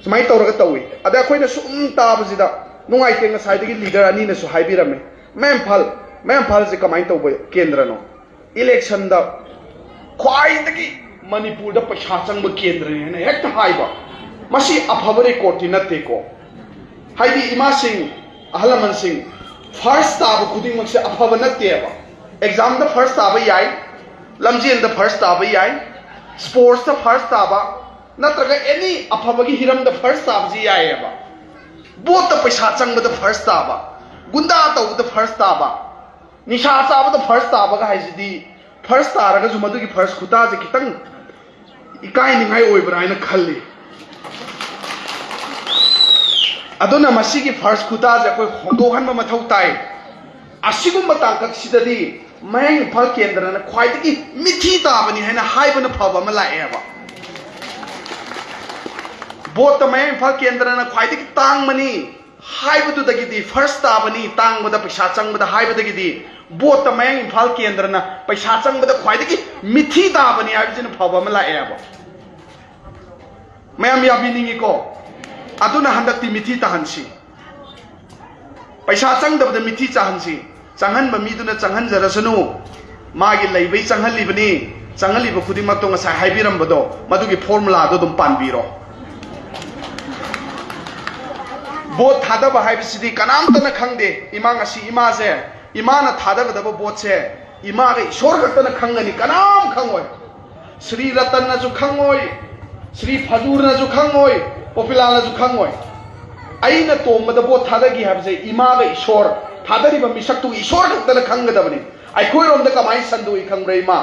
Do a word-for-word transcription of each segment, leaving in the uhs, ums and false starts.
ꯁꯨꯃꯥꯏꯅ ꯇꯧꯔꯒ ꯇꯧꯏ꯫ ꯑꯗ ꯑꯩꯈꯣꯏꯅ ꯁꯨꯝ ꯇꯥꯕꯁꯤꯗ ꯅꯨꯡꯉꯥꯏꯇꯦ꯫ ꯉꯁꯥꯏꯗꯒꯤ ꯂꯤꯗꯔ ꯑꯅꯤꯅꯁꯨ ꯍꯥꯏꯕꯤꯔꯝꯃꯦ, ꯃꯌꯥꯡ ꯏꯝꯐꯥꯜ, ꯃꯌꯥꯡ ꯏꯝꯐꯥꯜꯁꯦ ꯀꯃꯥꯏꯅ ꯇꯧꯕ ꯀꯦꯟꯗ꯭ꯔꯅꯣ? ꯏꯂꯦꯛꯁꯟꯗ ꯈ꯭ꯋꯥꯏꯗꯒꯤ ꯃꯅꯤꯄꯨꯔꯗ ꯄꯩꯁꯥ ꯆꯪꯕ ꯀꯦꯟꯗ꯭ꯔꯅꯤ ꯍꯥꯏꯅ ꯍꯦꯛꯇ ꯍꯥꯏꯕ꯫ ꯃꯁꯤ ꯑꯐꯕ ꯔꯦꯀꯣꯔꯗꯇꯤ ꯅꯠꯇꯦꯀꯣ꯫ ꯍꯥꯏꯗꯤ, ꯏꯃꯥꯁꯤꯡ, ꯑꯍꯜ ꯂꯃꯟꯁꯤꯡ, ꯐꯥꯔꯁ ꯇꯥꯕ ꯈꯨꯗꯤꯡꯃꯛꯁꯦ ꯑꯐꯕ ꯅꯠꯇꯦꯕ꯫ ꯑꯦꯛꯖꯥꯝꯗ ꯐꯥꯔꯁ ꯇꯥꯕ ꯌꯥꯏ, ꯂꯝꯖꯦꯟꯗ ꯐꯥꯔꯁ ꯇꯥꯕ ꯌꯥꯏ, ꯁ꯭ꯄꯣꯔꯠꯁꯇ ꯐꯥꯔꯁ ꯇꯥꯕ, ꯅꯠꯇ꯭ꯔꯒ ꯑꯦꯅꯤ ꯑꯐꯕꯒꯤ ꯍꯤꯔꯝꯗ ꯐꯥꯔꯁ ꯇꯥꯕꯁꯤ ꯌꯥꯏꯑꯕ꯫ ꯕꯣꯠꯇ ꯄꯩꯁꯥ ꯆꯪꯕꯗ ꯐꯥꯔꯁ ꯇꯥꯕ, ꯒꯨꯟꯗꯥ ꯇꯧꯕꯗ ꯐꯥꯔꯁ ꯇꯥꯕ, ꯅꯤꯁꯥ ꯆꯥꯕꯗ ꯐꯥꯔꯁ ꯇꯥꯕꯒ ꯍꯥꯏꯁꯤꯗꯤ, ꯐꯥꯔꯁ ꯇꯥꯔꯒꯁꯨ ꯃꯗꯨꯒꯤ ꯐꯥꯔꯁ ꯈꯨꯇꯥꯁꯦ ꯈꯤꯇꯪ ꯏꯀꯥꯏꯅꯤꯡꯉꯥꯏ ꯑꯣꯏꯕ꯭ꯔꯥ ꯍꯥꯏꯅ ꯈꯜꯂꯤ꯫ ꯑꯗꯨꯅ ꯃꯁꯤꯒꯤ ꯐꯥꯔꯁ ꯈꯨꯇꯥꯁꯦ ꯑꯩꯈꯣꯏ ꯍꯣꯡꯗꯣꯛꯍꯟꯕ ꯃꯊꯧ ꯇꯥꯏ꯫ ꯑꯁꯤꯒꯨꯝꯕ ꯇꯥꯡꯀꯛꯁꯤꯗꯗꯤ ꯃꯌꯥꯡ ꯏꯝꯐꯥꯜ ꯀꯦꯟꯗ꯭ꯔꯅ ꯈ꯭ꯋꯥꯏꯗꯒꯤ ꯃꯤꯊꯤ ꯇꯥꯕꯅꯤ ꯍꯥꯏꯅ ꯍꯥꯏꯕꯅ ꯐꯕ ꯑꯃ ꯂꯥꯛꯑꯦꯕ꯫ ꯕꯣꯠꯇ ꯃꯌꯥꯡ ꯏꯝꯐꯥꯜ ꯀꯦꯟꯗ꯭ꯔꯅ ꯈ꯭ꯋꯥꯏꯗꯒꯤ ꯇꯥꯡꯕꯅꯤ ꯍꯥꯏꯕꯗꯨꯗꯒꯤꯗꯤ, ꯐꯥꯔꯁ ꯇꯥꯕꯅꯤ ꯇꯥꯡꯕꯗ, ꯄꯩꯁꯥ ꯆꯪꯕꯗ ꯍꯥꯏꯕꯗꯒꯤꯗꯤ, ꯕꯣꯠꯇ ꯃꯌꯥꯡ ꯏꯝꯐꯥꯜ ꯀꯦꯟꯗ꯭ꯔꯅ ꯄꯩꯁꯥ ꯆꯪꯕꯗ ꯈ꯭ꯋꯥꯏꯗꯒꯤ ꯃꯤꯊꯤ ꯇꯥꯕꯅꯤ ꯍꯥꯏꯕꯁꯤꯅ ꯐꯕ ꯑꯃ ꯂꯥꯛꯑꯦꯕ꯫ ꯃꯌꯥꯝ ꯌꯥꯕꯤꯅꯤꯡꯉꯤꯀꯣ? ꯑꯗꯨꯅ ꯍꯟꯗꯛꯇꯤ ꯃꯤꯊꯤ ꯇꯥꯍꯟꯁꯤ꯫ ꯄꯩꯁꯥ ꯆꯪꯗꯕꯗ ꯃꯤꯊꯤ ꯆꯥꯍꯟꯁꯤ꯫ ꯆꯪꯍꯟꯕ ꯃꯤꯗꯨꯅ ꯆꯪꯍꯟꯖꯔꯁꯅꯨ꯫ ꯃꯥꯒꯤ ꯂꯩꯕꯩ ꯆꯪꯍꯜꯂꯤꯕꯅꯤ꯫ ꯆꯪꯍꯜꯂꯤꯕ ꯈꯨꯗꯤꯡꯃꯛꯇꯣ ꯉꯁꯥꯏ ꯍꯥꯏꯕꯤꯔꯝꯕꯗꯣ, ꯃꯗꯨꯒꯤ ꯐꯣꯔꯃꯨꯂꯥꯗꯣ ꯑꯗꯨꯝ ꯄꯥꯟꯕꯤꯔꯣ꯫ ꯚꯣꯠ ꯊꯥꯗꯕ ꯍꯥꯏꯕꯁꯤꯗꯤ ꯀꯅꯥꯝꯇꯅ ꯈꯪꯗꯦ꯫ ꯏꯃꯥ, ꯉꯁꯤ ꯏꯃꯥꯁꯦ, ꯏꯃꯥꯅ ꯊꯥꯗꯒꯗꯕ ꯚꯣꯠꯁꯦ ꯏꯃꯥꯒ ꯏꯁꯣꯔ ꯈꯛꯇꯅ ꯈꯪꯒꯅꯤ, ꯀꯅꯥꯝ ꯈꯪꯉꯣꯏ꯫ ꯁ꯭ꯔꯤ ꯔꯇꯟꯅꯁꯨ ꯈꯪꯉꯣꯏ, ꯁ꯭ꯔꯤ ꯐꯖꯨꯔꯅꯁꯨ ꯈꯪꯉꯣꯏ, ꯄꯣꯄꯤꯂꯥꯅꯁꯨ ꯈꯪꯉꯣꯏ꯫ ꯑꯩꯅ ꯇꯣꯝꯕꯗ ꯚꯣꯠ ꯊꯥꯗꯒꯤ ꯍꯥꯏꯕꯁꯦ ꯏꯃꯥꯒ ꯏꯁꯣꯔ, ꯊꯥꯗꯔꯤꯕ ꯃꯤꯁꯛꯇꯨ ꯏꯁꯣꯔ ꯈꯛꯇꯅ ꯈꯪꯒꯗꯕꯅꯤ꯫ ꯑꯩꯈꯣꯏꯔꯣꯝꯗ ꯀꯃꯥꯏꯅ ꯁꯟꯗꯣꯛꯏ ꯈꯪꯕ꯭ꯔꯥ, ꯏꯃꯥ?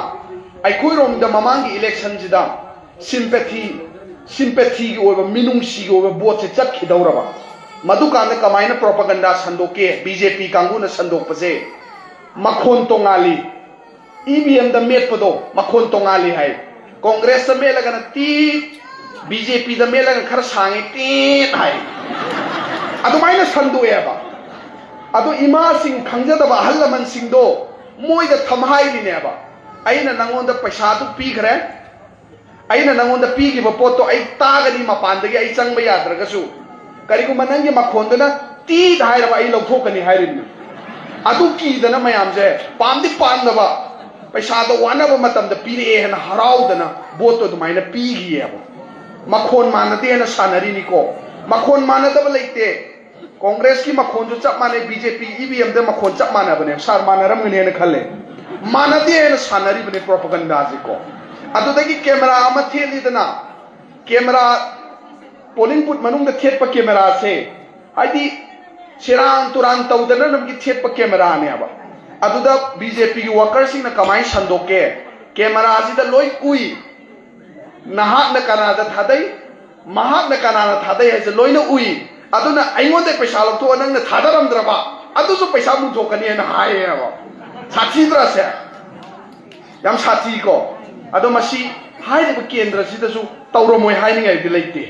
ꯑꯩꯈꯣꯏꯔꯣꯝꯗ ꯃꯃꯥꯡꯒꯤ ꯏꯂꯦꯛꯁꯟꯁꯤꯗ ꯁꯤꯝꯄꯦꯊꯤ, ꯁꯤꯝꯄꯦꯊꯤꯒꯤ ꯑꯣꯏꯕ, ꯃꯤꯅꯨꯡꯁꯤꯒꯤ ꯑꯣꯏꯕ ꯚꯣꯠꯁꯦ ꯆꯠꯈꯤꯗꯧꯔꯕ꯫ ꯃꯗꯨꯀꯥꯟꯗ ꯀꯃꯥꯏꯅ ꯄ꯭ꯔꯣꯄꯥꯒꯟꯗꯥ ꯁꯟꯗꯣꯛꯀꯦ? ꯕꯤ ꯖꯦ ꯄꯤ ꯀꯥꯡꯕꯨꯅ ꯁꯟꯗꯣꯛꯄꯁꯦ ꯃꯈꯣꯟ ꯇꯣꯉꯥꯜꯂꯤ꯫ ꯏ ꯚꯤ ꯑꯦꯝꯗ ꯃꯦꯠꯄꯗꯣ ꯃꯈꯣꯟ ꯇꯣꯉꯥꯜꯂꯤ ꯍꯥꯏ꯫ ꯀꯣꯡꯒ꯭ꯔꯦꯁꯇ ꯃꯦꯠꯂꯒꯅ ꯇꯤ, ꯕꯤ ꯖꯦ ꯄꯤꯗ ꯃꯦꯠꯂꯒ ꯈꯔ ꯁꯥꯡꯉꯤ, ꯇꯦꯠ ꯍꯥꯏ꯫ ꯑꯗꯨꯃꯥꯏꯅ ꯁꯟꯗꯣꯛꯑꯦꯕ꯫ ꯑꯗꯣ ꯏꯃꯥꯁꯤꯡ, ꯈꯪꯖꯗꯕ ꯑꯍꯜ ꯂꯃꯟꯁꯤꯡꯗꯣ ꯃꯣꯏꯗ ꯊꯝꯍꯥꯏꯔꯤꯅꯦꯕ꯫ ꯑꯩꯅ ꯅꯪꯉꯣꯟꯗ ꯄꯩꯁꯥꯗꯨ ꯄꯤꯈ꯭ꯔꯦ, ꯑꯩꯅ ꯅꯪꯉꯣꯟꯗ ꯄꯤꯈꯤꯕ ꯄꯣꯠꯇꯣ ꯑꯩ ꯇꯥꯒꯅꯤ, ꯃꯄꯥꯟꯗꯒꯤ ꯑꯩ ꯆꯪꯕ ꯌꯥꯗ꯭ꯔꯒꯁꯨ꯫ ꯀꯔꯤꯒꯨꯝꯕ ꯅꯪꯒꯤ ꯃꯈꯣꯟꯗꯨꯅ "ꯇꯤꯠ" ꯍꯥꯏꯔꯕ, ꯑꯩ ꯂꯧꯊꯣꯛꯀꯅꯤ ꯍꯥꯏꯔꯤꯕꯅꯤ꯫ ꯑꯗꯨ ꯀꯤꯗꯅ ꯃꯌꯥꯝꯁꯦ ꯄꯥꯝꯗꯤ ꯄꯥꯝꯗꯕ, ꯄꯩꯁꯥꯗꯣ ꯋꯥꯅꯕ ꯃꯇꯝꯗ ꯄꯤꯔꯛꯑꯦ ꯍꯥꯏꯅ ꯍꯔꯥꯎꯗꯅ ꯚꯣꯠꯇꯣ ꯑꯗꯨꯃꯥꯏꯅ ꯄꯤꯈꯤꯌꯦꯕ꯫ ꯃꯈꯣꯟ ꯃꯥꯟꯅꯗꯦ ꯍꯥꯏꯅ ꯁꯥꯟꯅꯔꯤꯅꯤꯀꯣ꯫ ꯃꯈꯣꯟ ꯃꯥꯟꯅꯗꯕ ꯂꯩꯇꯦ꯫ ꯀꯣꯡꯒ꯭ꯔꯦꯁꯀꯤ ꯃꯈꯣꯟꯁꯨ ꯆꯞ ꯃꯥꯟꯅꯩ, ꯕꯤ ꯖꯦ ꯄꯤ ꯏ ꯚꯤ ꯑꯦꯝꯗ ꯃꯈꯣꯟ ꯆꯞ ꯃꯥꯟꯅꯕꯅꯦ꯫ ꯁꯥꯔ, ꯃꯥꯟꯅꯔꯝꯒꯅꯤ ꯍꯥꯏꯅ ꯈꯜꯂꯦ꯫ ꯃꯥꯟꯅꯗꯦ ꯍꯥꯏꯅ ꯁꯥꯟꯅꯔꯤꯕꯅꯦ ꯄ꯭ꯔꯣꯄꯒꯟꯗꯥꯁꯤꯀꯣ꯫ ꯑꯗꯨꯗꯒꯤ ꯀꯦꯃꯦꯔꯥ ꯑꯃ ꯊꯦꯠꯂꯤꯗꯅ, ꯀꯦꯃꯦꯔꯥ, ꯄꯣꯂꯤꯡ ꯕꯨꯠ ꯃꯅꯨꯡꯗ ꯊꯦꯠꯄ ꯀꯦꯃꯦꯔꯥꯁꯦ, ꯍꯥꯏꯗꯤ ꯁꯦꯔꯥꯟ ꯇꯨꯔꯥꯟ ꯇꯧꯗꯅꯕꯒꯤ ꯊꯦꯠꯄ ꯀꯦꯃꯦꯔꯥꯅꯦꯕ꯫ ꯑꯗꯨꯗ ꯕꯤ ꯖꯦ ꯄꯤꯒꯤ ꯋꯥꯀꯔꯁꯤꯡꯅ ꯀꯃꯥꯏꯅ ꯁꯟꯗꯣꯛꯀꯦ? ꯀꯦꯃꯦꯔꯥꯁꯤꯗ ꯂꯣꯏ ꯎꯏ꯫ ꯅꯍꯥꯛꯅ ꯀꯅꯥꯗ ꯊꯥꯗꯩ, ꯃꯍꯥꯛꯅ ꯀꯅꯥꯅ ꯊꯥꯗꯩ ꯍꯥꯏꯁꯦ ꯂꯣꯏꯅ ꯎꯏ꯫ ꯑꯗꯨꯅ ꯑꯩꯉꯣꯟꯗ ꯄꯩꯁꯥ ꯂꯧꯊꯣꯛꯑ ꯅꯪꯅ ꯊꯥꯗꯔꯝꯗ꯭ꯔꯕ, ꯑꯗꯨꯁꯨ ꯄꯩꯁꯥ ꯃꯨꯟꯊꯣꯛꯀꯅꯤ ꯍꯥꯏꯅ ꯍꯥꯏꯌꯦꯕ꯫ ꯁꯥꯊꯤꯗ꯭ꯔꯥ ꯁꯦ? ꯌꯥꯝ ꯁꯥꯊꯤꯀꯣ꯫ ꯑꯗꯣ ꯃꯁꯤ ꯍꯥꯏꯔꯤꯕ ꯀꯦꯟꯗ꯭ꯔꯁꯤꯗꯁꯨ ꯇꯧꯔꯝꯃꯣꯏ ꯍꯥꯏꯅꯤꯡꯉꯥꯏꯗꯤ ꯂꯩꯇꯦ꯫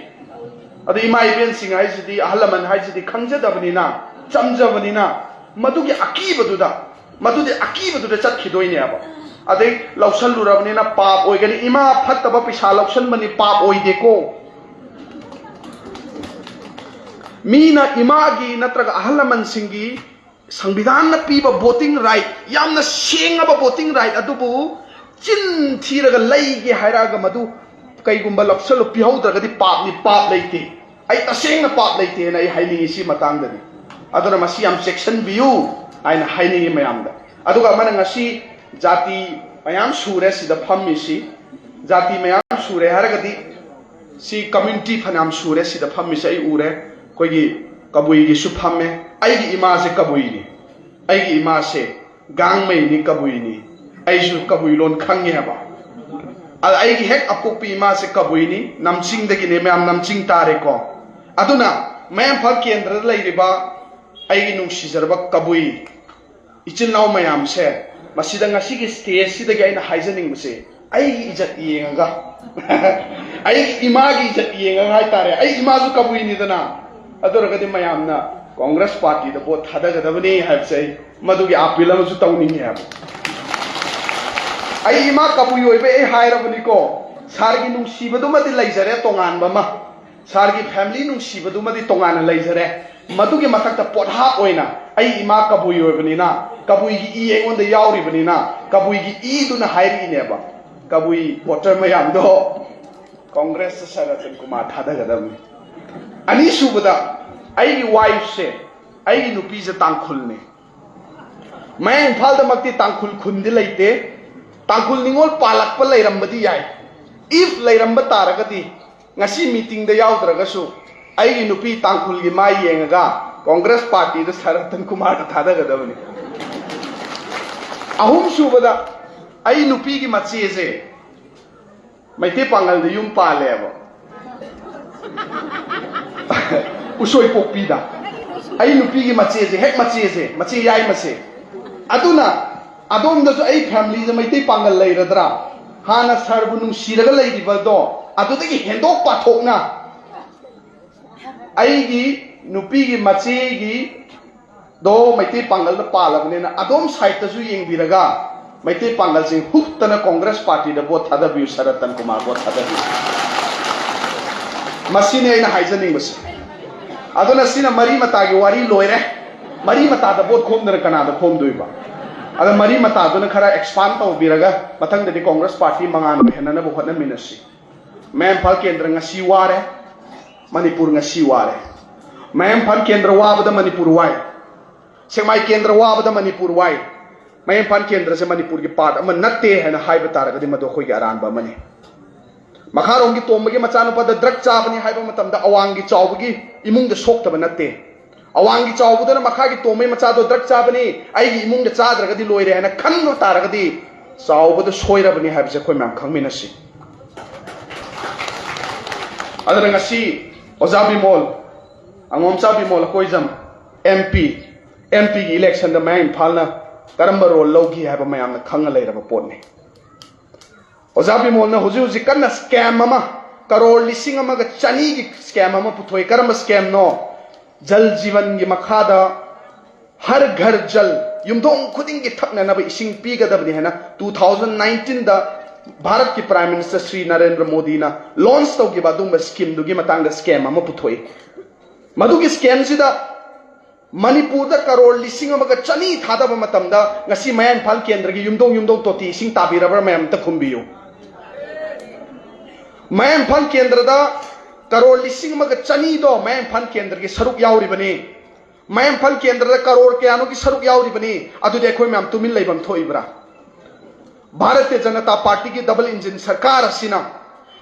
ꯑꯗꯣ ꯏꯃꯥ ꯏꯕꯦꯟꯁꯤꯡ ꯍꯥꯏꯁꯤꯗꯤ, ꯑꯍꯜ ꯂꯃꯟ ꯍꯥꯏꯁꯤꯗꯤ ꯈꯪꯖꯗꯕꯅꯤꯅ, ꯆꯝꯖꯕꯅꯤꯅ, ꯃꯗꯨꯒꯤ ꯑꯀꯤꯕꯗꯨꯗ, ꯃꯗꯨꯗꯤ ꯑꯀꯤꯕꯗꯨꯗ ꯆꯠꯈꯤꯗꯣꯏꯅꯦꯕ꯫ ꯑꯗꯩ ꯂꯧꯁꯜꯂꯨꯔꯕꯅꯤꯅ ꯄꯥꯞ ꯑꯣꯏꯒꯅꯤ꯫ ꯏꯃꯥ ꯐꯠꯇꯕ ꯄꯩꯁꯥ ꯂꯧꯁꯟꯕꯅꯤ, ꯄꯥꯞ ꯑꯣꯏꯗꯦꯀꯣ꯫ ꯃꯤꯅ ꯏꯃꯥꯒꯤ ꯅꯠꯇ꯭ꯔꯒ ꯑꯍꯜ ꯂꯃꯟꯁꯤꯡꯒꯤ ꯁꯪꯕꯤꯙꯥꯟꯅ ꯄꯤꯕ voting right, ꯌꯥꯝꯅ ꯁꯦꯡꯉꯕ voting right ꯑꯗꯨꯕꯨ ꯆꯤꯟ ꯊꯤꯔꯒ ꯂꯩꯒꯦ ꯍꯥꯏꯔꯛꯑꯒ ꯃꯗꯨ ꯀꯩꯒꯨꯝꯕ ꯂꯧꯁꯜꯂꯨ ꯄꯤꯍꯧꯗ꯭ꯔꯒꯗꯤ ꯄꯥꯞꯅꯤ, ꯄꯥꯞ ꯂꯩꯇꯦ꯫ ꯑꯩ ꯇꯁꯦꯡꯅ ꯄꯥꯞ ꯂꯩꯇꯦꯅ ꯑꯩ ꯍꯥꯏꯅꯤꯡꯉꯤ ꯁꯤ ꯃꯇꯥꯡꯗꯗꯤ꯫ ꯑꯗꯨꯅ ꯃꯁꯤ ꯌꯥꯝ ꯆꯦꯛꯁꯤꯟꯕꯤꯌꯨ ꯍꯥꯏꯅ ꯍꯥꯏꯅꯤꯡꯉꯤ ꯃꯌꯥꯝꯗ꯫ ꯑꯗꯨꯒ ꯑꯃꯅ ꯉꯁꯤ ꯖꯥꯇꯤ ꯃꯌꯥꯝ ꯁꯨꯔꯦ ꯁꯤꯗ ꯐꯝꯃꯤꯁꯤ, ꯖꯥꯇꯤ ꯃꯌꯥꯝ ꯁꯨꯔꯦ ꯍꯥꯏꯔꯒꯗꯤ ꯁꯤ community ꯐꯅꯌꯥꯝ ꯁꯨꯔꯦ ꯁꯤꯗ ꯐꯝꯃꯤꯁꯦ ꯑꯩ ꯎꯔꯦ꯫ ꯑꯩꯈꯣꯏꯒꯤ ꯀꯕꯨꯏꯒꯤꯁꯨ ꯐꯝꯃꯦ꯫ ꯑꯩꯒꯤ ꯏꯃꯥꯁꯦ ꯀꯕꯨꯏꯅꯤ, ꯑꯩꯒꯤ ꯏꯃꯥꯁꯦ ꯒꯥꯡꯃꯩꯅꯤ, ꯀꯕꯨꯏꯅꯤ꯫ ꯑꯩꯁꯨ ꯀꯕꯨꯏ ꯂꯣꯟ ꯈꯪꯉꯦ ꯍꯥꯏꯕ꯫ ꯑꯗ ꯑꯩꯒꯤ ꯍꯦꯛ ꯑꯄꯣꯛꯄꯤ ꯏꯃꯥꯁꯦ ꯀꯕꯨꯏꯅꯤ, ꯅꯝꯆꯤꯡꯗꯒꯤꯅꯦ, ꯃꯌꯥꯝ ꯅꯝꯆꯤꯡ ꯇꯥꯔꯦꯀꯣ꯫ ꯑꯗꯨꯅ ꯃꯌꯥꯡ ꯏꯝꯐꯥꯜ ꯀꯦꯟꯗ꯭ꯔꯗ ꯂꯩꯔꯤꯕ ꯑꯩꯒꯤ ꯅꯨꯡꯁꯤꯖꯔꯕ ꯀꯕꯨꯏ ꯏꯆꯤꯜ ꯏꯅꯥꯎ ꯃꯌꯥꯝꯁꯦ, ꯃꯁꯤꯗ ꯉꯁꯤꯒꯤ stageꯁꯤꯗꯒꯤ ꯑꯩꯅ ꯍꯥꯏꯖꯅꯤꯡꯕꯁꯦ, ꯑꯩꯒꯤ ꯏꯖꯠ ꯌꯦꯡꯉꯒ, ꯑꯩꯒꯤ ꯏꯃꯥꯒꯤ ꯏꯖꯠ ꯌꯦꯡꯉꯒ ꯍꯥꯏꯇꯥꯔꯦ, ꯑꯩ ꯏꯃꯥꯁꯨ ꯀꯕꯨꯏꯅꯤꯗꯅ, ꯑꯗꯨ ꯑꯣꯏꯔꯒꯗꯤ ꯃꯌꯥꯝꯅ Congress partyꯗ vote ꯊꯥꯗꯒꯗꯕꯅꯤ ꯍꯥꯏꯕꯁꯦ ꯑꯩ ꯃꯗꯨꯒꯤ appeal ꯑꯃꯁꯨ ꯇꯧꯅꯤꯡꯉꯦ ꯍꯥꯏꯕ꯫ ꯑꯩ ꯏꯃꯥ ꯀꯕꯨꯏ ꯑꯣꯏꯕꯩ ꯑꯩ ꯍꯥꯏꯔꯕꯅꯤꯀꯣ, ꯁꯥꯔꯒꯤ ꯅꯨꯡꯁꯤꯕꯗꯨꯃꯗꯤ ꯂꯩꯖꯔꯦ, ꯇꯣꯉꯥꯟꯕ ꯑꯃ, ꯁꯥꯔꯒꯤ ꯐꯦꯃꯤꯂꯤ ꯅꯨꯡꯁꯤꯕꯗꯨꯃꯗꯤ ꯇꯣꯉꯥꯟꯅ ꯂꯩꯖꯔꯦ꯫ ꯃꯗꯨꯒꯤ ꯃꯊꯛꯇ ꯄꯣꯠꯍꯥꯞ ꯑꯣꯏꯅ ꯑꯩ ꯏꯃꯥ ꯀꯕꯨꯏ ꯑꯣꯏꯕꯅꯤꯅ, ꯀꯕꯨꯏꯒꯤ ꯏ ꯑꯩꯉꯣꯟꯗ ꯌꯥꯎꯔꯤꯕꯅꯤꯅ, ꯀꯕꯨꯏꯒꯤ ꯏꯗꯨꯅ ꯍꯥꯏꯔꯛꯏꯅꯦꯕ, ꯀꯕꯨꯏ ꯚꯣꯇꯔ ꯃꯌꯥꯝꯗꯣ ꯀꯣꯡꯒ꯭ꯔꯦꯁꯇ ꯁꯥꯔ ꯔꯇꯟ ꯀꯨꯃꯥꯔ ꯊꯥꯗꯒꯗꯕꯅꯤ꯫ ꯑꯅꯤꯁꯨꯕꯗ, ꯑꯩꯒꯤ ꯋꯥꯏꯐꯁꯦ, ꯑꯩꯒꯤ ꯅꯨꯄꯤꯁꯦ ꯇꯥꯡꯈꯨꯜꯅꯤ꯫ ꯃꯌꯥꯡ ꯏꯝꯐꯥꯜꯗꯃꯛꯇꯤ ꯇꯥꯡꯈꯨꯜ ꯈꯨꯟꯗꯤ ꯂꯩꯇꯦ꯫ ꯇꯥꯡꯈꯨꯜ ꯅꯤꯉꯣꯜ ꯄꯥꯜꯂꯛꯄ ꯂꯩꯔꯝꯕꯗꯤ ꯌꯥꯏ꯫ If ꯂꯩꯔꯝꯕ ꯇꯥꯔꯒꯗꯤ, ꯉꯁꯤ ꯃꯤꯇꯤꯡꯗ ꯌꯥꯎꯗ꯭ꯔꯒꯁꯨ, ꯑꯩꯒꯤ ꯅꯨꯄꯤ ꯇꯥꯡꯈꯨꯜꯒꯤ ꯃꯥꯏ ꯌꯦꯡꯉꯒ ꯀꯣꯡꯒ꯭ꯔꯦꯁ ꯄꯥꯔꯇꯤꯗ ꯁꯥꯔ ꯔꯇꯟ ꯀꯨꯃꯥꯔꯗ ꯊꯥꯗꯒꯗꯕꯅꯤ꯫ ꯑꯍꯨꯝꯁꯨꯕꯗ, ꯑꯩ ꯅꯨꯄꯤꯒꯤ ꯃꯆꯦꯁꯦ ꯃꯩꯇꯩ ꯄꯥꯉꯜꯗ ꯌꯨꯝ ꯄꯥꯜꯂꯦꯕ꯫ ꯎꯁꯣꯏ ꯄꯣꯛꯄꯤꯗ꯫ ꯑꯩ ꯅꯨꯄꯤꯒꯤ ꯃꯆꯦꯁꯦ, ꯍꯦꯛ ꯃꯆꯦꯁꯦ, ꯃꯆꯦ ꯌꯥꯏꯃꯁꯦ꯫ ꯑꯗꯨꯅ ꯑꯗꯣꯝꯗꯁꯨ ꯑꯩ ꯐꯦꯃꯤꯂꯤꯗ ꯃꯩꯇꯩ ꯄꯥꯉꯜ ꯂꯩꯔꯗ꯭ꯔꯥ? ꯍꯥꯟꯅ ꯁꯥꯔꯕꯨ ꯅꯨꯡꯁꯤꯔꯒ ꯂꯩꯔꯤꯕꯗꯣ, ꯑꯗꯨꯗꯒꯤ ꯍꯦꯟꯗꯣꯛ ꯄꯥꯊꯣꯛꯅ ꯑꯩꯒꯤ ꯅꯨꯄꯤꯒꯤ ꯃꯆꯦꯒꯤ ꯗꯣ ꯃꯩꯇꯩ ꯄꯥꯡꯒꯜꯗ ꯄꯥꯜꯂꯕꯅꯤꯅ, ꯑꯗꯣꯝ ꯁꯥꯏꯠꯇꯁꯨ ꯌꯦꯡꯕꯤꯔꯒ ꯃꯩꯇꯩ ꯄꯥꯡꯒꯜꯁꯤꯡ ꯍꯨꯞꯇꯅ ꯀꯣꯡꯒ꯭ꯔꯦꯁ ꯄꯥꯔꯇꯤꯗ ꯚꯣꯠ ꯊꯥꯗꯕꯤꯌꯨ, ꯁꯥꯔ ꯔꯇꯟ ꯀꯨꯃꯥꯔ ꯚꯣꯠ ꯊꯥꯗꯕꯤꯌꯨ꯫ ꯃꯁꯤꯅꯤ ꯑꯩꯅ ꯍꯥꯏꯖꯅꯤꯡꯕꯁꯦ꯫ ꯑꯗꯨꯅ ꯁꯤꯅ ꯃꯔꯤ ꯃꯇꯥꯒꯤ ꯋꯥꯔꯤ ꯂꯣꯏꯔꯦ꯫ ꯃꯔꯤ ꯃꯇꯥꯗ ꯚꯣꯠ ꯈꯣꯝꯗꯅ ꯀꯅꯥꯗ ꯈꯣꯝꯗꯣꯏꯕ? ꯑꯗ ꯃꯔꯤ ꯃꯇꯥꯗꯨꯅ ꯈꯔ ꯑꯦꯛꯁꯄꯥꯟ ꯇꯧꯕꯤꯔꯒ ꯃꯊꯪꯗꯗꯤ ꯀꯣꯡꯒ꯭ꯔꯦꯁ ꯄꯥꯔꯇꯤ ꯃꯉꯥꯜ ꯑꯣꯏꯍꯟꯅꯅꯕ ꯍꯣꯠꯅꯃꯤꯟꯅꯁꯤ꯫ ꯃꯌꯥꯡ ꯏꯝꯐꯥꯜ ꯀꯦꯟꯗ꯭ꯔ ꯉꯁꯤ ꯋꯥꯔꯦ, ꯃꯅꯤꯄꯨꯔ ꯉꯁꯤ ꯋꯥꯔꯦ꯫ ꯃꯌꯥꯡ ꯏꯝꯐꯥꯜ ꯀꯦꯟꯗ꯭ꯔ ꯋꯥꯕꯗ ꯃꯅꯤꯄꯨꯔ ꯋꯥꯏ, ꯁꯦꯛꯃꯥꯏ ꯀꯦꯟꯗ꯭ꯔ ꯋꯥꯕꯗ ꯃꯅꯤꯄꯨꯔ ꯋꯥꯏ꯫ ꯃꯌꯥꯡ ꯏꯝꯐꯥꯜ ꯀꯦꯟꯗ꯭ꯔꯁꯦ ꯃꯅꯤꯄꯨꯔꯒꯤ ꯄꯥꯔꯠ ꯑꯃ ꯅꯠꯇꯦ ꯍꯥꯏꯅ ꯍꯥꯏꯕ ꯇꯥꯔꯒꯗꯤ, ꯃꯗꯨ ꯑꯩꯈꯣꯏꯒꯤ ꯑꯔꯥꯟꯕ ꯑꯃꯅꯤ꯫ ꯃꯈꯥꯔꯣꯝꯒꯤ ꯇꯣꯝꯕꯒꯤ ꯃꯆꯥꯅꯨꯄꯥꯗ ꯗ꯭ꯔꯒ ꯆꯥꯕꯅꯤ ꯍꯥꯏꯕ ꯃꯇꯝꯗ, ꯑꯋꯥꯡꯒꯤ ꯆꯥꯎꯕꯒꯤ ꯏꯃꯨꯡꯗ ꯁꯣꯛꯇꯕ ꯅꯠꯇꯦ꯫ ꯑꯋꯥꯡꯒꯤ ꯆꯥꯎꯕꯗꯨꯅ ꯃꯈꯥꯒꯤ ꯇꯣꯝꯕꯒꯤ ꯃꯆꯥꯗꯣ ꯗ꯭ꯔꯒ ꯆꯥꯕꯅꯤ, ꯑꯩꯒꯤ ꯏꯃꯨꯡꯗ ꯆꯥꯗ꯭ꯔꯒꯗꯤ ꯂꯣꯏꯔꯦ ꯍꯥꯏꯅ ꯈꯟꯕ ꯇꯥꯔꯒꯗꯤ, ꯆꯥꯎꯕꯗ ꯁꯣꯏꯔꯕꯅꯤ ꯍꯥꯏꯕꯁꯦ ꯑꯩꯈꯣꯏ ꯃꯌꯥꯝ ꯈꯪꯃꯤꯟꯅꯁꯤ꯫ ꯑꯗꯨꯅ ꯉꯁꯤ ꯑꯣꯖꯥ ꯕꯤꯃꯣꯜ, ꯑꯉꯣꯝꯆꯥ ꯕꯤꯃꯣꯜ ꯑꯀꯣꯏꯖꯝ, MP, MPꯒꯤ electionꯗ ꯃꯌꯥꯡ ꯏꯝꯐꯥꯜꯅ ꯀꯔꯝꯕ role ꯂꯧꯈꯤ ꯍꯥꯏꯕ ꯃꯌꯥꯝꯅ ꯈꯪꯉ ꯂꯩꯔꯕ ꯄꯣꯠꯅꯤ꯫ ꯑꯣꯖꯥ ꯕꯤꯃꯣꯜꯅ ꯍꯧꯖꯤꯛ ꯍꯧꯖꯤꯛ ꯀꯟꯅ scam ꯑꯃ, ꯀꯔꯣꯔ ꯂꯤꯁꯤꯡ ꯑꯃꯒ ꯆꯅꯤꯒꯤ scam ꯑꯃ ꯄꯨꯊꯣꯛꯏ꯫ ꯀꯔꯝꯕ scamꯅꯣ? ꯖꯜ ꯖꯤꯕꯟꯒꯤ ꯃꯈꯥꯗ ꯍꯔ ꯘꯔ ꯖꯜ, ꯌꯨꯝꯊꯣꯡ ꯈꯨꯗꯤꯡꯒꯤ ꯊꯛꯅꯅꯕ ꯏꯁꯤꯡ ꯄꯤꯒꯗꯕꯅꯤ ꯍꯥꯏꯅ two thousand nineteenꯗ ꯚꯥꯔꯠꯀꯤ Prime Minister ꯁ꯭ꯔꯤ ꯅꯔꯦꯟꯗ꯭ꯔ ꯃꯣꯗꯤꯅ launch ꯇꯧꯈꯤꯕ ꯑꯗꯨꯒꯨꯝꯕ schemeꯗꯨꯒꯤ ꯃꯇꯥꯡꯗ scam ꯑꯃ ꯄꯨꯊꯣꯛꯏ꯫ ꯃꯗꯨꯒꯤ schemeꯁꯤꯗ ꯃꯅꯤꯄꯨꯔꯗ ꯀꯔꯣꯔ ꯂꯤꯁꯤꯡ ꯑꯃꯒ ꯆꯅꯤ ꯊꯥꯗꯕ ꯃꯇꯝꯗ ꯉꯁꯤ ꯃꯌꯥꯏ ꯏꯝꯐꯥꯜ ꯀꯦꯟꯗ꯭ꯔꯒꯤ ꯌꯨꯝꯊꯣꯡ ꯌꯨꯝꯊꯣꯡ ꯇꯣꯇꯤ ꯏꯁꯤꯡ ꯇꯥꯕꯤꯔꯕ꯭ꯔꯥ? ꯃꯌꯥꯝ ꯑꯝꯇ ꯈꯨꯝꯕꯤꯌꯨ꯫ ꯃꯌꯥꯏ ꯏꯝꯐꯥꯜ ꯀꯦꯟꯗ꯭ꯔꯗ ꯀꯔꯣꯔ ꯂꯤꯁꯤꯡ ꯑꯃꯒ ꯆꯅꯤꯗꯣ ꯃꯌꯥꯏ ꯏꯝꯐꯥꯜ ꯀꯦꯟꯗ꯭ꯔꯒꯤ ꯁꯔꯨꯛ ꯌꯥꯎꯔꯤꯕꯅꯤ꯫ ꯃꯌꯥꯏ ꯏꯝꯐꯥꯜ ꯀꯦꯟꯗ꯭ꯔꯗ ꯀꯔꯣꯔ ꯀꯌꯥꯅꯣꯒꯤ ꯁꯔꯨꯛ ꯌꯥꯎꯔꯤꯕꯅꯤ? ꯑꯗꯨꯗꯤ ꯑꯩꯈꯣꯏ ꯃꯌꯥꯝ ꯇꯨꯃꯤꯟ ꯂꯩꯐꯝ ꯊꯣꯛꯏꯕ꯭ꯔꯥ? ꯚꯥꯔꯇꯤꯌ ꯖꯅꯇꯥ ꯄꯥꯔꯇꯤꯒꯤ double engine ꯁꯔꯀꯥꯔ ꯑꯁꯤꯅ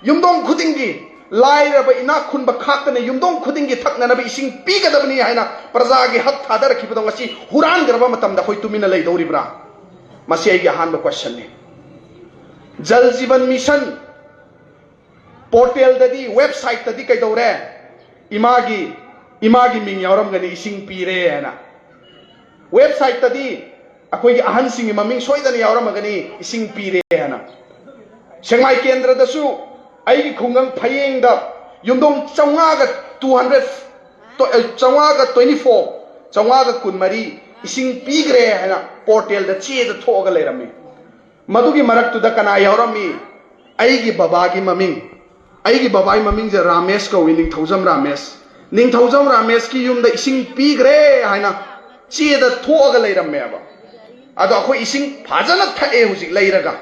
ꯌꯨꯝꯊꯣꯡ ꯈꯨꯗꯤꯡꯒꯤ, ꯂꯥꯏꯔꯕ ꯏꯅꯥꯛ ꯈꯨꯟꯕ ꯈꯥꯛꯇꯅ ꯌꯨꯝꯊꯣꯡ ꯈꯨꯗꯤꯡꯒꯤ ꯊꯛꯅꯅꯕ ꯏꯁꯤꯡ ꯄꯤꯒꯗꯕꯅꯤ ꯍꯥꯏꯅ ꯄ꯭ꯔꯖꯥꯒꯤ ꯍꯛ ꯊꯥꯗꯔꯛꯈꯤꯕꯗꯣ ꯉꯁꯤ ꯍꯨꯔꯥꯟꯈ꯭ꯔꯕ ꯃꯇꯝꯗ ꯑꯩꯈꯣꯏ ꯇꯨꯃꯤꯟꯅ ꯂꯩꯗꯧꯔꯤꯕ꯭ꯔꯥ? ꯃꯁꯤ ꯑꯩꯒꯤ ꯑꯍꯥꯟꯕ questionꯅꯤ꯫ ꯖꯜ ꯖꯤꯕꯟ ꯃꯤꯁꯟ portalꯗꯗꯤ, websiteꯇꯗꯤ ꯀꯩꯗꯧꯔꯦ? ꯏꯃꯥꯒꯤ, ꯏꯃꯥꯒꯤ ꯃꯤꯡ ꯌꯥꯎꯔꯝꯒꯅꯤ, "ꯏꯁꯤꯡ ꯄꯤꯔꯦ" ꯍꯥꯏꯅ꯫ Websiteꯇꯗꯤ ꯑꯩꯈꯣꯏꯒꯤ ꯑꯍꯟꯁꯤꯡꯒꯤ ꯃꯃꯤꯡ ꯁꯣꯏꯗꯅ ꯌꯥꯎꯔꯝꯃꯒꯅꯤ, "ꯏꯁꯤꯡ ꯄꯤꯔꯦ" ꯍꯥꯏꯅ꯫ ꯁꯦꯛꯃꯥꯏ ꯀꯦꯟꯗ꯭ꯔꯗꯁꯨ ꯑꯩꯒꯤ ꯈꯨꯡꯒꯪ ꯐꯌꯦꯡꯗ ꯌꯨꯝꯊꯣꯡ ꯆꯥꯝꯃꯉꯥꯒ two hundred, ꯇꯣ-, ꯑ, ꯆꯥꯝꯃꯉꯥꯒ twenty four, ꯆꯥꯝꯃꯉꯥꯒ ꯀꯨꯟꯃꯔꯤ ꯏꯁꯤꯡ ꯄꯤꯈ꯭ꯔꯦ ꯍꯥꯏꯅ portalꯗ ꯆꯦꯗ ꯊꯣꯛꯑꯒ ꯂꯩꯔꯝꯃꯤ꯫ ꯃꯗꯨꯒꯤ ꯃꯔꯛꯇꯨꯗ ꯀꯅꯥ ꯌꯥꯎꯔꯝꯃꯤ? ꯑꯩꯒꯤ ꯕꯕꯥꯒꯤ ꯃꯃꯤꯡ, ꯑꯩꯒꯤ ꯕꯕꯥꯒꯤ ꯃꯃꯤꯡꯁꯦ ꯔꯥꯃꯦꯁ ꯀꯧꯏ, ꯅꯤꯡꯊꯧꯖꯝ ꯔꯥꯃꯦꯁ꯫ ꯅꯤꯡꯊꯧꯖꯝ ꯔꯥꯃꯦꯁꯀꯤ ꯌꯨꯝꯗ ꯏꯁꯤꯡ ꯄꯤꯈ꯭ꯔꯦ ꯍꯥꯏꯅ ꯆꯦꯗ ꯊꯣꯛꯑꯒ ꯂꯩꯔꯝꯃꯦꯕ꯫ ꯑꯗꯣ ꯑꯩꯈꯣꯏ ꯏꯁꯤꯡ ꯐꯖꯅ ꯊꯛꯑꯦ ꯍꯧꯖꯤꯛ ꯂꯩꯔꯒ꯫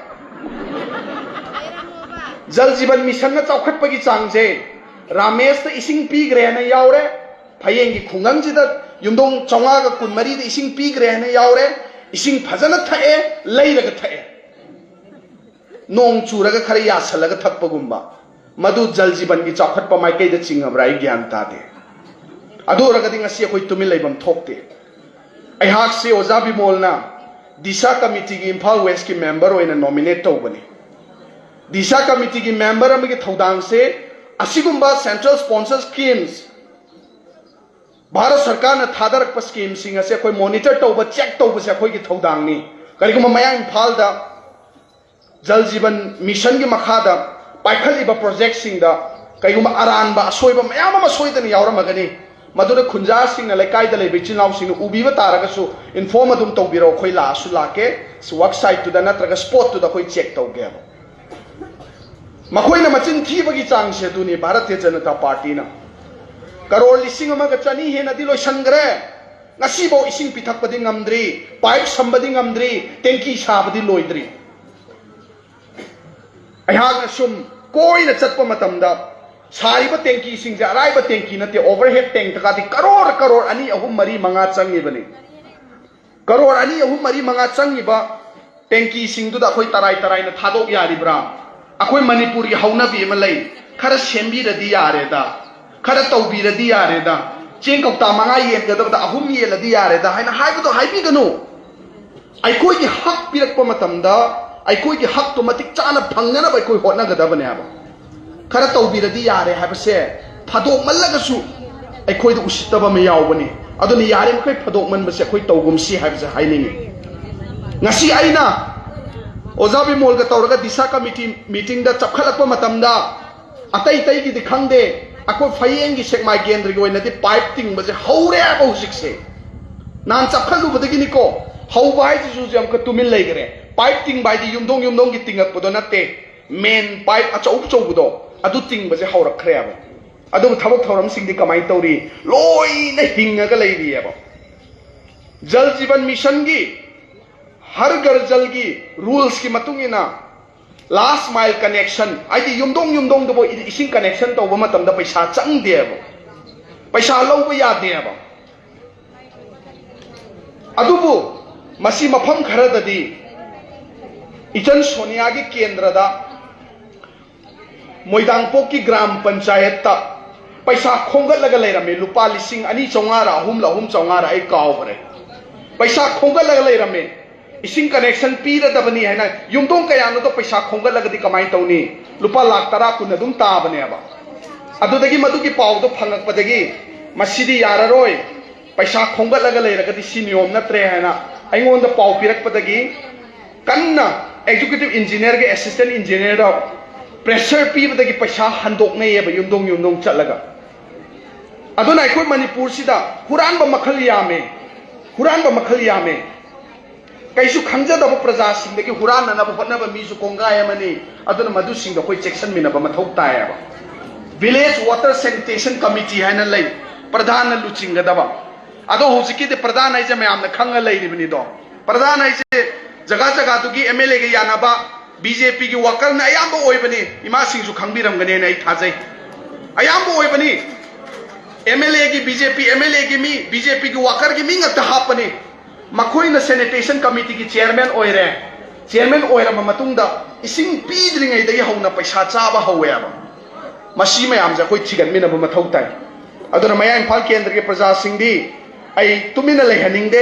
ꯖꯜ ꯖꯤꯕꯟ ꯃꯤꯁꯟꯅ ꯆꯥꯎꯈꯠꯄꯒꯤ ꯆꯥꯡꯁꯦ, ꯔꯥꯃꯦꯁꯇ ꯏꯁꯤꯡ ꯄꯤꯈ꯭ꯔꯦ ꯍꯥꯏꯅ ꯌꯥꯎꯔꯦ, ꯐꯌꯦꯡꯒꯤ ꯈꯨꯡꯒꯪꯁꯤꯗ ꯌꯨꯝꯊꯣꯡ ꯆꯥꯝꯃꯉꯥꯒ ꯀꯨꯟꯃꯔꯤꯗ ꯏꯁꯤꯡ ꯄꯤꯈ꯭ꯔꯦ ꯍꯥꯏꯅ ꯌꯥꯎꯔꯦ, ꯏꯁꯤꯡ ꯐꯖꯅ ꯊꯛꯑꯦ, ꯂꯩꯔꯒ ꯊꯛꯑꯦ꯫ ꯅꯣꯡ ꯆꯨꯔꯒ ꯈꯔ ꯌꯥꯁꯜꯂꯒ ꯊꯛꯄꯒꯨꯝꯕ, ꯃꯗꯨ ꯖꯜ ꯖꯤꯕꯟꯒꯤ ꯆꯥꯎꯈꯠꯄ ꯃꯥꯏꯀꯩꯗ ꯆꯤꯡꯉꯕ꯭ꯔꯥ? ꯑꯩ ꯒ꯭ꯌꯥꯟ ꯇꯥꯗꯦ꯫ ꯑꯗꯨ ꯑꯣꯏꯔꯒꯗꯤ ꯉꯁꯤ ꯑꯩꯈꯣꯏ ꯇꯨꯃꯤꯟ ꯂꯩꯐꯝ ꯊꯣꯛꯇꯦ꯫ ꯑꯩꯍꯥꯛꯁꯦ ꯑꯣꯖꯥ ꯕꯤꯃꯣꯜꯅ ꯗꯤꯁꯥ ꯀꯃꯤꯇꯤꯒꯤ ꯏꯝꯐꯥꯜ ꯋꯦꯁꯀꯤ ꯃꯦꯝꯕꯔ ꯑꯣꯏꯅ ꯅꯣꯃꯤꯅꯦꯠ ꯇꯧꯕꯅꯤ꯫ ꯗꯤꯁꯥ ꯀꯃꯤꯇꯤꯒꯤ ꯃꯦꯝꯕꯔ ꯑꯃꯒꯤ ꯊꯧꯗꯥꯡꯁꯦ ꯑꯁꯤꯒꯨꯝꯕ ꯁꯦꯟꯇ꯭ꯔꯦꯜ ꯁ꯭ꯄꯣꯟꯁꯔ ꯁ꯭ꯀꯤꯝꯁ, ꯚꯥꯔꯠ ꯁꯔꯀꯥꯔꯅ ꯊꯥꯗꯔꯛꯄ ꯁ꯭ꯀꯤꯝꯁꯤꯡ ꯑꯁꯦ ꯑꯩꯈꯣꯏ ꯃꯣꯅꯤꯇꯔ ꯇꯧꯕ, ꯆꯦꯛ ꯇꯧꯕꯁꯦ ꯑꯩꯈꯣꯏꯒꯤ ꯊꯧꯗꯥꯡꯅꯤ꯫ ꯀꯔꯤꯒꯨꯝꯕ ꯃꯌꯥꯡ ꯏꯝꯐꯥꯜꯗ ꯖꯜ ꯖꯤꯕꯟ ꯃꯤꯁꯟꯒꯤ ꯃꯈꯥꯗ ꯄꯥꯏꯈꯠꯂꯤꯕ ꯄ꯭ꯔꯣꯖꯦꯛꯁꯤꯡꯗ ꯀꯩꯒꯨꯝꯕ ꯑꯔꯥꯟꯕ ꯑꯁꯣꯏꯕ ꯃꯌꯥꯝ ꯑꯃ ꯁꯣꯏꯗꯅ ꯌꯥꯎꯔꯝꯃꯒꯅꯤ, ꯃꯗꯨꯗ ꯈꯨꯟꯖꯥꯁꯤꯡꯅ, ꯂꯩꯀꯥꯏꯗ ꯂꯩꯕ ꯏꯆꯤꯜ ꯏꯅꯥꯎꯁꯤꯡꯅ ꯎꯕꯤꯕ ꯇꯥꯔꯒꯁꯨ ꯏꯟꯐꯣꯔꯝ ꯑꯗꯨꯝ ꯇꯧꯕꯤꯔꯛꯑꯣ꯫ ꯑꯩꯈꯣꯏ ꯂꯥꯛꯑꯁꯨ ꯂꯥꯛꯀꯦ, ꯋꯥꯔꯛ ꯁꯥꯏꯠꯇꯨꯗ ꯅꯠꯇ꯭ꯔꯒ ꯁ꯭ꯄꯣꯠꯇꯨꯗ ꯑꯩꯈꯣꯏ ꯆꯦꯛ ꯇꯧꯒꯦꯕ꯫ ꯃꯈꯣꯏꯅ ꯃꯆꯤꯟ ꯊꯤꯕꯒꯤ ꯆꯥꯡꯁꯦ ꯑꯗꯨꯅꯤ ꯚꯥꯔꯇꯤꯌ ꯖꯅꯇꯥ ꯄꯥꯔꯇꯤꯅ꯫ ꯀꯔꯣꯔ ꯂꯤꯁꯤꯡ ꯑꯃꯒ ꯆꯅꯤ ꯍꯦꯟꯅꯗꯤ ꯂꯣꯏꯁꯟꯈ꯭ꯔꯦ꯫ ꯉꯁꯤꯐꯥꯎ ꯏꯁꯤꯡ ꯄꯤꯊꯛꯄꯗꯤ ꯉꯝꯗ꯭ꯔꯤ, ꯄꯥꯏꯞ ꯁꯝꯕꯗꯤ ꯉꯝꯗ꯭ꯔꯤ, ꯇꯦꯡꯀꯤ ꯁꯥꯕꯗꯤ ꯂꯣꯏꯗ꯭ꯔꯤ꯫ ꯑꯩꯍꯥꯛꯅ ꯁꯨꯝ ꯀꯣꯏꯅ ꯆꯠꯄ ꯃꯇꯝꯗ ꯁꯥꯔꯤꯕ ꯇꯦꯡꯀꯤꯁꯤꯡꯁꯦ ꯑꯔꯥꯏꯕ ꯇꯦꯡꯀꯤ ꯅꯠꯇꯦ, ꯑꯣꯚꯔꯍꯦꯗ ꯇꯦꯡꯛ ꯀꯥꯗꯤ ꯀꯔꯣꯔ ꯀꯔꯣꯔ ꯑꯅꯤ, ꯑꯍꯨꯝ, ꯃꯔꯤ, ꯃꯉꯥ ꯆꯪꯉꯤꯕꯅꯤ꯫ ꯀꯔꯣꯔ ꯑꯅꯤ, ꯑꯍꯨꯝ, ꯃꯔꯤ, ꯃꯉꯥ ꯆꯪꯉꯤꯕ ꯇꯦꯡꯀꯤꯁꯤꯡꯗꯨꯗ ꯑꯩꯈꯣꯏ ꯇꯔꯥꯏ ꯇꯔꯥꯏꯅ ꯊꯥꯗꯣꯛ ꯌꯥꯔꯤꯕ꯭ꯔꯥ? ꯑꯩꯈꯣꯏ ꯃꯅꯤꯄꯨꯔꯒꯤ ꯍꯧꯅꯕꯤ ꯑꯃ ꯂꯩ, "ꯈꯔ ꯁꯦꯝꯕꯤꯔꯗꯤ ꯌꯥꯔꯦꯗ, ꯈꯔ ꯇꯧꯕꯤꯔꯗꯤ ꯌꯥꯔꯦꯗ, ꯆꯦꯡ ꯀꯧꯇꯥ ꯃꯉꯥ ꯌꯦꯟꯒꯗꯕꯗ ꯑꯍꯨꯝ ꯌꯦꯜꯂꯗꯤ ꯌꯥꯔꯦꯗ" ꯍꯥꯏꯅ ꯍꯥꯏꯕꯗꯣ ꯍꯥꯏꯕꯤꯒꯅꯨ꯫ ꯑꯩꯈꯣꯏꯒꯤ ꯍꯛ ꯄꯤꯔꯛꯄ ꯃꯇꯝꯗ ꯑꯩꯈꯣꯏꯒꯤ ꯍꯛꯇꯣ ꯃꯇꯤꯛ ꯆꯥꯅ ꯐꯪꯅꯅꯕ ꯑꯩꯈꯣꯏ ꯍꯣꯠꯅꯒꯗꯕꯅꯦꯕ꯫ "ꯈꯔ ꯇꯧꯕꯤꯔꯗꯤ ꯌꯥꯔꯦ" ꯍꯥꯏꯕꯁꯦ ꯐꯥꯗꯣꯛꯃꯜꯂꯒꯁꯨ ꯑꯩꯈꯣꯏꯗ ꯎꯁꯤꯠꯇꯕ ꯑꯃ ꯌꯥꯎꯕꯅꯤ꯫ ꯑꯗꯨꯅ ꯌꯥꯔꯤꯃꯈꯩ ꯐꯥꯗꯣꯛꯃꯟꯕꯁꯦ ꯑꯩꯈꯣꯏ ꯇꯧꯒꯨꯝꯁꯤ ꯍꯥꯏꯕꯁꯦ ꯍꯥꯏꯅꯤꯡꯉꯤ꯫ ꯉꯁꯤ ꯑꯩꯅ ꯑꯣꯖꯥ ꯕꯤꯃꯣꯜꯒ ꯇꯧꯔꯒ ꯗꯤꯁꯥ ꯀꯃꯤꯇꯤ ꯃꯤꯇꯤꯡꯗ ꯆꯞꯈꯠꯂꯛꯄ ꯃꯇꯝꯗ, ꯑꯇꯩ ꯑꯇꯩꯒꯤꯗꯤ ꯈꯪꯗꯦ, ꯑꯩꯈꯣꯏ ꯐꯌꯦꯡꯒꯤ ꯁꯦꯛꯃꯥꯏ ꯀꯦꯟꯗ꯭ꯔꯒꯤ ꯑꯣꯏꯅꯗꯤ ꯄꯥꯏꯞ ꯇꯤꯡꯕꯁꯦ ꯍꯧꯔꯦ ꯍꯥꯏꯕ ꯍꯧꯖꯤꯛꯁꯦ꯫ ꯅꯍꯥꯟ ꯆꯞꯈꯠꯂꯨꯕꯗꯒꯤꯅꯤꯀꯣ꯫ ꯍꯧꯕ ꯍꯥꯏꯁꯤꯁꯨ ꯍꯧꯖꯤꯛ ꯑꯃꯨꯛꯀ ꯇꯨꯃꯤꯟ ꯂꯩꯈ꯭ꯔꯦ꯫ ꯄꯥꯏꯞ ꯇꯤꯡꯕ ꯍꯥꯏꯗꯤ ꯌꯨꯝꯊꯣꯡ ꯌꯨꯝꯊꯣꯡꯒꯤ ꯇꯤꯡꯉꯛꯄꯗꯣ ꯅꯠꯇꯦ, ꯃꯦꯟ ꯄꯥꯏꯞ ꯑꯆꯧ ꯑꯆꯧꯕꯗꯣ ꯑꯗꯨ ꯇꯤꯡꯕꯁꯦ ꯍꯧꯔꯛꯈ꯭ꯔꯦꯕ꯫ ꯑꯗꯨꯕꯨ ꯊꯕꯛ ꯊꯧꯔꯝꯁꯤꯡꯗꯤ ꯀꯃꯥꯏꯅ ꯇꯧꯔꯤ? ꯂꯣꯏꯅ ꯍꯤꯡꯉꯒ ꯂꯩꯔꯤꯑꯕ꯫ ꯖꯜ ꯖꯤꯕꯟ ꯃꯤꯁꯟꯒꯤ, ꯍꯔ ꯘꯔ ꯖꯜꯒꯤ ꯔꯨꯜꯁꯀꯤ ꯃꯇꯨꯡ ꯏꯟꯅ ꯂꯥꯁ ꯃꯥꯏꯜ ꯀꯅꯦꯛꯁꯟ, ꯍꯥꯏꯗꯤ ꯌꯨꯝꯊꯣꯡ ꯌꯨꯝꯊꯣꯡꯗꯨꯕꯨ ꯏꯁꯤꯡ ꯀꯅꯦꯛꯁꯟ ꯇꯧꯕ ꯃꯇꯝꯗ ꯄꯩꯁꯥ ꯆꯪꯗꯦꯕ, ꯄꯩꯁꯥ ꯂꯧꯕ ꯌꯥꯗꯦꯕ꯫ ꯑꯗꯨꯕꯨ ꯃꯁꯤ ꯃꯐꯝ ꯈꯔꯗꯗꯤ ꯏꯆꯟ ꯁꯣꯅꯤꯌꯥꯒꯤ ꯀꯦꯟꯗ꯭ꯔꯗ ꯃꯣꯏꯗꯥꯡꯄꯣꯛꯀꯤ ꯒ꯭ꯔꯥꯝ ꯄꯟꯆꯥꯌꯠꯇ ꯄꯩꯁꯥ ꯈꯣꯝꯒꯠꯂꯒ ꯂꯩꯔꯝꯃꯤ, ꯂꯨꯄꯥ ꯂꯤꯁꯤꯡ ꯑꯅꯤ ꯆꯥꯝꯃꯉꯥꯔ ꯑꯍꯨꯝꯂ ꯑꯍꯨꯝ ꯆꯥꯝꯃꯉꯥꯔ ꯑꯩ ꯀꯥꯎꯈ꯭ꯔꯦ꯫ ꯄꯩꯁꯥ ꯈꯣꯝꯒꯠꯂꯒ ꯂꯩꯔꯝꯃꯤ꯫ ꯏꯁꯤꯡ ꯀꯅꯦꯛꯁꯟ ꯄꯤꯔꯗꯕꯅꯤ ꯍꯥꯏꯅ ꯌꯨꯝꯊꯣꯡ ꯀꯌꯥꯅꯣꯗꯣ ꯄꯩꯁꯥ ꯈꯣꯝꯒꯠꯂꯒꯗꯤ ꯀꯃꯥꯏꯅ ꯇꯧꯅꯤ? ꯂꯨꯄꯥ ꯂꯥꯈ ꯇꯔꯥ ꯀꯨꯟ ꯑꯗꯨꯝ ꯇꯥꯕꯅꯦꯕ꯫ ꯑꯗꯨꯗꯒꯤ ꯃꯗꯨꯒꯤ ꯄꯥꯎꯗꯣ ꯐꯪꯉꯛꯄꯗꯒꯤ ꯃꯁꯤꯗꯤ ꯌꯥꯔꯔꯣꯏ, ꯄꯩꯁꯥ ꯈꯣꯝꯒꯠꯂꯒ ꯂꯩꯔꯒꯗꯤ ꯁꯤ ꯅꯤꯌꯣꯝ ꯅꯠꯇ꯭ꯔꯦ ꯍꯥꯏꯅ ꯑꯩꯉꯣꯟꯗ ꯄꯥꯎ ꯄꯤꯔꯛꯄꯗꯒꯤ ꯀꯟꯅ ꯑꯦꯛꯖꯤꯀ꯭ꯌꯨꯇꯤꯚ ꯏꯟꯖꯤꯅꯤꯌꯔꯒ ꯑꯦꯁꯤꯁꯇꯦꯟ ꯏꯟꯖꯤꯅꯤꯌꯔꯗ ꯄ꯭ꯔꯦꯁꯔ ꯄꯤꯕꯗꯒꯤ ꯄꯩꯁꯥ ꯍꯟꯗꯣꯛꯅꯩꯌꯦꯕ ꯌꯨꯝꯊꯣꯡ ꯌꯨꯝꯊꯣꯡ ꯆꯠꯂꯒ꯫ ꯑꯗꯨꯅ ꯑꯩꯈꯣꯏ ꯃꯅꯤꯄꯨꯔꯁꯤꯗ ꯍꯨꯔꯥꯟꯕ ꯃꯈꯜ ꯌꯥꯝꯃꯦ, ꯍꯨꯔꯥꯟꯕ ꯃꯈꯜ ꯌꯥꯝꯃꯦ꯫ ꯀꯩꯁꯨ ꯈꯪꯖꯗꯕ ꯄ꯭ꯔꯖꯥꯁꯤꯡꯗꯒꯤ ꯍꯨꯔꯥꯟꯅꯅꯕ ꯍꯣꯠꯅꯕ ꯃꯤꯁꯨ ꯀꯣꯡꯒꯥꯏ ꯑꯃꯅꯤ꯫ ꯑꯗꯨꯅ ꯃꯗꯨꯁꯤꯡꯗꯣ ꯑꯩꯈꯣꯏ ꯆꯦꯛꯁꯤꯟꯃꯤꯟꯅꯕ ꯃꯊꯧ ꯇꯥꯏꯌꯦꯕ꯫ Village Water Sanitation Committee ꯍꯥꯏꯅ ꯂꯩ, ꯄ꯭ꯔꯙꯥꯟꯅ ꯂꯨꯆꯤꯡꯒꯗꯕ꯫ ꯑꯗꯣ ꯍꯧꯖꯤꯛꯀꯤꯗꯤ ꯄ꯭ꯔꯙꯥꯟ ꯍꯥꯏꯁꯦ ꯃꯌꯥꯝꯅ ꯈꯪꯉ ꯂꯩꯔꯤꯕꯅꯤꯗꯣ꯫ ꯄ꯭ꯔꯙꯥꯟ ꯍꯥꯏꯁꯦ ꯖꯒꯥ ꯖꯒꯥꯗꯨꯒꯤ MLAꯒ ꯌꯥꯅꯕ, BJPꯒꯤ workerꯅ ꯑꯌꯥꯝꯕ ꯑꯣꯏꯕꯅꯤ꯫ ꯏꯃꯥꯁꯤꯡꯁꯨ ꯈꯪꯕꯤꯔꯝꯒꯅꯦꯅ ꯑꯩ ꯊꯥꯖꯩ꯫ ꯑꯌꯥꯝꯕ ꯑꯣꯏꯕꯅꯤ꯫ MLAꯒꯤ, BJP MLAꯒꯤ ꯃꯤ, BJPꯒꯤ workerꯒꯤ ꯃꯤ ꯉꯥꯛꯇ ꯍꯥꯞꯄꯅꯤ꯫ ꯃꯈꯣꯏꯅ Sanitation Committeeꯒꯤ chairman ꯑꯣꯏꯔꯦ꯫ Chairman ꯑꯣꯏꯔꯕ ꯃꯇꯨꯡꯗ ꯏꯁꯤꯡ ꯄꯤꯗ꯭ꯔꯤꯉꯩꯗꯒꯤ ꯍꯧꯅ ꯄꯩꯁꯥ ꯆꯥꯕ ꯍꯧꯋꯦꯕ꯫ ꯃꯁꯤ ꯃꯌꯥꯝꯁꯦ ꯑꯩꯈꯣꯏ ꯊꯤꯒꯠꯃꯤꯟꯅꯕ ꯃꯊꯧ ꯇꯥꯏ꯫ ꯑꯗꯨꯅ ꯃꯌꯥ ꯏꯝꯐꯥꯜ ꯀꯦꯟꯗ꯭ꯔꯒꯤ ꯄ꯭ꯔꯖꯥꯁꯤꯡꯗꯤ ꯑꯩ ꯇꯨꯃꯤꯟꯅ ꯂꯩꯍꯟꯅꯤꯡꯗꯦ꯫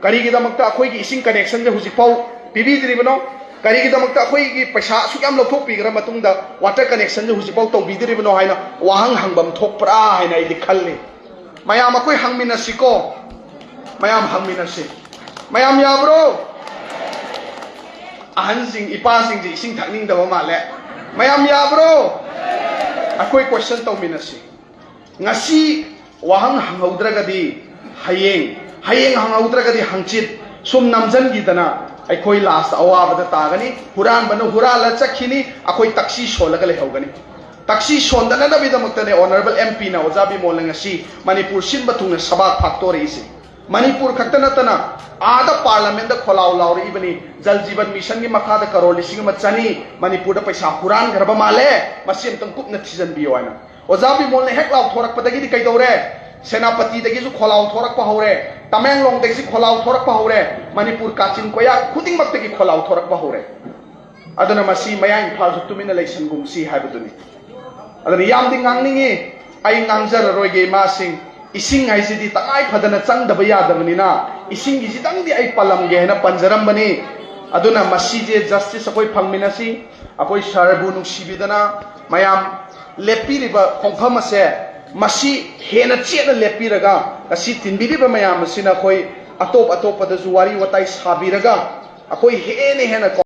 ꯀꯔꯤꯒꯤꯗꯃꯛꯇ ꯑꯩꯈꯣꯏꯒꯤ ꯏꯁꯤꯡ connectionꯁꯦ ꯍꯧꯖꯤꯛꯐꯥꯎ ꯄꯤꯕꯤꯗ꯭ꯔꯤꯕꯅꯣ? ꯀꯔꯤꯒꯤꯗꯃꯛꯇ ꯑꯩꯈꯣꯏꯒꯤ ꯄꯩꯁꯥ ꯑꯁꯨꯛ ꯌꯥꯝ ꯂꯧꯊꯣꯛꯄꯤꯈ꯭ꯔ ꯃꯇꯨꯡꯗ water connectionꯁꯦ ꯍꯧꯖꯤꯛꯐꯥꯎ ꯇꯧꯕꯤꯗ꯭ꯔꯤꯕꯅꯣ ꯍꯥꯏꯅ ꯋꯥꯍꯪ ꯍꯪꯐꯝ ꯊꯣꯛꯄ꯭ꯔꯥ ꯍꯥꯏꯅ ꯑꯩꯗꯤ ꯈꯜꯂꯤ꯫ ꯃꯌꯥꯝ ꯑꯩꯈꯣꯏ ꯍꯪꯃꯤꯟꯅꯁꯤꯀꯣ꯫ ꯃꯌꯥꯝ ꯍꯪꯃꯤꯟꯅꯁꯤ꯫ ꯃꯌꯥꯝ ꯌꯥꯕ꯭ꯔꯣ? ꯑꯍꯟꯁꯤꯡ, ꯏꯄꯥꯁꯤꯡꯁꯦ ꯏꯁꯤꯡ ꯊꯛꯅꯤꯡꯗꯕ ꯃꯥꯜꯂꯦ꯫ ꯃꯌꯥꯝ ꯌꯥꯕ꯭ꯔꯣ? ꯑꯩꯈꯣꯏ question ꯇꯧꯃꯤꯟꯅꯁꯤ꯫ ꯉꯁꯤ ꯋꯥꯍꯪ ꯍꯪꯍꯧꯗ꯭ꯔꯒꯗꯤ ꯍꯌꯦꯡ, ꯍꯌꯦꯡ ꯍꯪꯍꯧꯗ꯭ꯔꯒꯗꯤ ꯍꯪꯆꯤꯠ, ꯁꯨꯝ ꯅꯝꯖꯟꯈꯤꯗꯅ ꯑꯩꯈꯣꯏ last ꯑꯋꯥꯕꯗ ꯇꯥꯒꯅꯤ꯫ ꯍꯨꯔꯥꯟꯕꯅ ꯍꯨꯔꯥꯜꯂ ꯆꯠꯈꯤꯅꯤ, ꯑꯩꯈꯣꯏ ꯇꯛꯁꯤ ꯁꯣꯜꯂꯒ ꯂꯩꯍꯧꯒꯅꯤ꯫ ꯇꯛꯁꯤ ꯁꯣꯟꯗꯅꯕꯒꯤꯗꯃꯛꯇꯅꯦ Honourable MPꯅ ꯑꯣꯖꯥ ꯕꯤꯃꯣꯜꯅ ꯉꯁꯤ ꯃꯅꯤꯄꯨꯔ ꯁꯤꯟꯕ ꯊꯨꯡꯅ ꯁꯕꯥꯛ ꯐꯥꯛꯇꯣꯔꯛꯏꯁꯦ꯫ ꯃꯅꯤꯄꯨꯔ ꯈꯛꯇ ꯅꯠꯇꯅ ꯑꯥꯗ parliamentꯗ ꯈꯣꯜꯂꯥꯎ ꯂꯥꯎꯔꯛꯏꯕꯅꯤ, ꯖꯜ ꯖꯤꯕꯟ missionꯒꯤ ꯃꯈꯥꯗ ꯀꯔꯣꯔ ꯂꯤꯁꯤꯡ ꯑꯃ ꯆꯅꯤ ꯃꯅꯤꯄꯨꯔꯗ ꯄꯩꯁꯥ ꯍꯨꯔꯥꯟꯈ꯭ꯔꯕ ꯃꯥꯜꯂꯦ, ꯃꯁꯤ ꯑꯝꯇꯪ ꯀꯨꯞꯅ ꯊꯤꯖꯤꯟꯕꯤꯌꯣ ꯍꯥꯏꯅ꯫ ꯑꯣꯖꯥ ꯕꯤꯃꯣꯜꯅ ꯍꯦꯛ ꯂꯥꯎꯊꯣꯔꯛꯄꯗꯒꯤꯗꯤ ꯀꯩꯗꯧꯔꯦ? ꯁꯦꯅꯥꯄꯇꯤꯗꯒꯤꯁꯨ ꯈꯣꯜꯂꯥꯎ ꯊꯣꯔꯛꯄ ꯍꯧꯔꯦ, ꯇꯃꯦꯡꯂꯣꯡꯗꯒꯤꯁꯨ ꯈꯣꯜꯂꯥꯎ ꯊꯣꯔꯛꯄ ꯍꯧꯔꯦ, ꯃꯅꯤꯄꯨꯔ ꯀꯥꯆꯤꯟ ꯀꯣꯌꯥ ꯈꯨꯗꯤꯡꯃꯛꯇꯒꯤ ꯈꯣꯜꯂꯥꯎ ꯊꯣꯔꯛꯄ ꯍꯧꯔꯦ꯫ ꯑꯗꯨꯅ ꯃꯁꯤ ꯃꯌꯥ ꯏꯝꯐꯥꯜꯁꯨ ꯇꯨꯃꯤꯟꯅ ꯂꯩꯁꯟꯒꯨꯝꯁꯤ ꯍꯥꯏꯕꯗꯨꯅꯤ꯫ ꯑꯗꯨꯅ ꯌꯥꯝꯗꯤ ꯉꯥꯡꯅꯤꯡꯉꯤ, ꯑꯩ ꯉꯥꯡꯖꯔꯔꯣꯏꯒꯦ ꯏꯃꯥꯁꯤꯡ꯫ ꯏꯁꯤꯡ ꯍꯥꯏꯁꯤꯗꯤ ꯇꯉꯥꯏ ꯐꯗꯅ ꯆꯪꯗꯕ ꯌꯥꯗꯕꯅꯤꯅ ꯏꯁꯤꯡꯒꯤꯁꯤꯗꯪꯗꯤ ꯑꯩ ꯄꯜꯂꯝꯒꯦ ꯍꯥꯏꯅ ꯄꯟꯖꯔꯝꯕꯅꯤ꯫ ꯑꯗꯨꯅ ꯃꯁꯤꯁꯦ justice ꯑꯩꯈꯣꯏ ꯐꯪꯃꯤꯟꯅꯁꯤ꯫ ꯑꯩꯈꯣꯏ sirꯕꯨ ꯅꯨꯡꯁꯤꯕꯤꯗꯅ ꯃꯌꯥꯝ ꯂꯦꯞꯄꯤꯔꯤꯕ ꯈꯣꯡꯐꯝ ꯑꯁꯦ ꯃꯁꯤ ꯍꯦꯟꯅ ꯆꯦꯠꯅ ꯂꯦꯞꯄꯤꯔꯒ ꯉꯁꯤ ꯇꯤꯟꯕꯤꯔꯤꯕ ꯃꯌꯥꯝ ꯑꯁꯤꯅ ꯑꯩꯈꯣꯏ ꯑꯇꯣꯞ ꯑꯇꯣꯞꯄꯗꯁꯨ ꯋꯥꯔꯤ ꯋꯥꯇꯥꯏ ꯁꯥꯕꯤꯔꯒ ꯑꯩꯈꯣꯏ ꯍꯦꯟꯅ ꯍꯦꯟꯅ